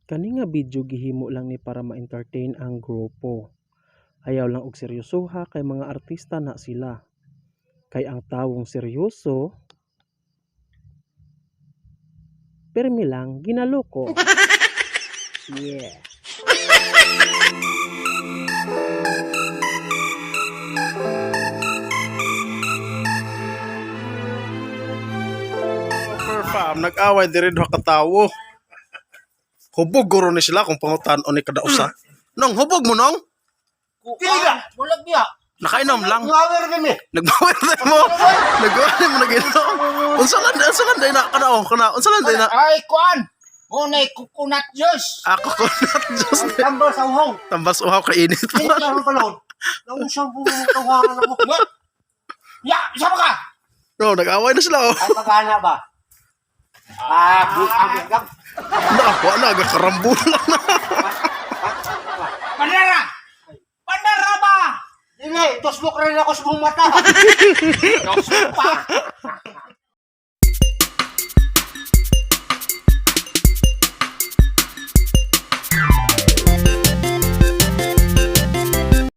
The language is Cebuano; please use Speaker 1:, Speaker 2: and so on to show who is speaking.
Speaker 1: Kani nga video gihimo lang ni para ma-entertain ang grupo. Ayaw lang og seryosoha kay mga artista na sila. Kay ang tawong seryoso, pirmi lang ginaloko. Yeah.
Speaker 2: Super fam, nag-away diri duha ka tawo. Hubog guro ni sila kung pangutan-on ni kada usa. Nong, hubog mo, nong?
Speaker 3: Dili ba? Wala biya.
Speaker 2: Nakainom lang.
Speaker 3: Ngawer kami.
Speaker 2: Nagbawal na mo. Nagwala mo nag-inom. Unsa lang day na kana oh, kana unsa lang day na.
Speaker 3: Ay, kuan. Ngunay coconut juice.
Speaker 2: Ako ko na just
Speaker 4: Tambal sa uhong.
Speaker 2: tambas uhaw ka init
Speaker 4: Ay,
Speaker 2: pa.
Speaker 4: karon palon. Nausang po mo tawaran ako.
Speaker 3: What? Ya, sama ka.
Speaker 2: No, nag-away na sila oh.
Speaker 4: Ay, pagana ba? Ah, buka lang.
Speaker 2: Na, wa na gakarambulan na.
Speaker 3: Pandara. Pandara ba?
Speaker 4: Dili, tusbok rin ako sa buong mata.
Speaker 3: Pa.